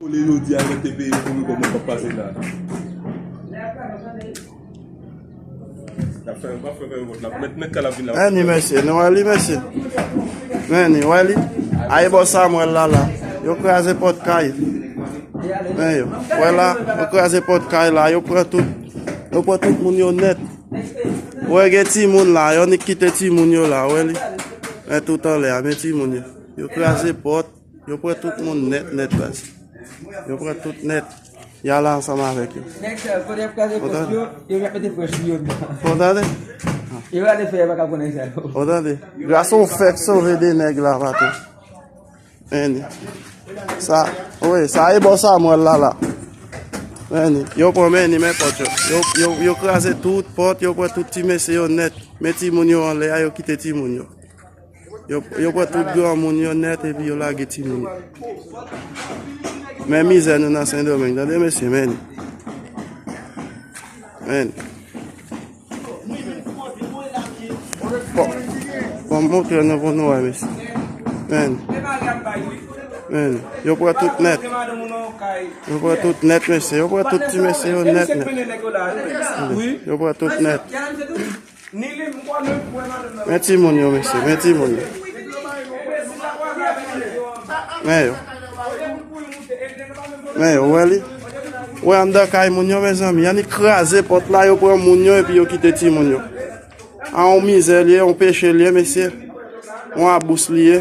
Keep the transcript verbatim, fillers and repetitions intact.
Kole jodi a, mete peyi pou nou kòman k ap pase la. N ap fè, n ap fè, fè vòt la. Mèt, mèt kay la vin la. Anni, mesye, nou wè li, mesye. Anni, wè li. Ay, bò Samwèl la, la. Yo kraze pòt kay. Men yo. Wè la, yo kraze pòt kay la. Yo pran tout. Yo pran tout moun yo nèt. Wè, gen timoun la. Yo nik kite timoun yo la. Wè li. Men tout anlè a. Men timoun yo. Yo kraze pòt. Yo pran tout moun nèt, nèt, baz. Yo pran tout nèt. Y al ansanm avèk yo. Nèg sa yo, kote y ap kraze pòt yo, yo ap mete frèch sou yo. Ou tande? Yo rale fè, yo pa ka konnen sa yo. Ou tande? Gras ou fèk sove de nèg la, patwon. Anni. Sa, wi, sa e bò Samwèl la, la. Anni. Yo pran, men ni men pòt yo. Yo, yo, yo kraze tout pòt, yo pran tout ti mesye yo nèt. Men timoun yo anlè a, yo kite timoun yo. Yo, yo pran tout granmoun yo nèt epi yo lage timoun yo. Men mizè nou nan Sendomeng, tande mesye, men. Men. Bon, bon, m montre nou pou nou wè, mesye. Men. Men. Yo pran tout nèt. Yo pran tout nèt, mesye. Yo pran tout ti mesye yo nèt, nèt. Yo pran tout nèt. Men timoun yo, mesye, men timoun yo. Men yo. Men yo, wè li. Wè anndan kay moun yo, mezanmi. Annik kraze pòt la, yo pran moun yo epi yo kite timoun yo. A, yon mizè li ye, yon peche li ye, mesye. Yon abis li ye.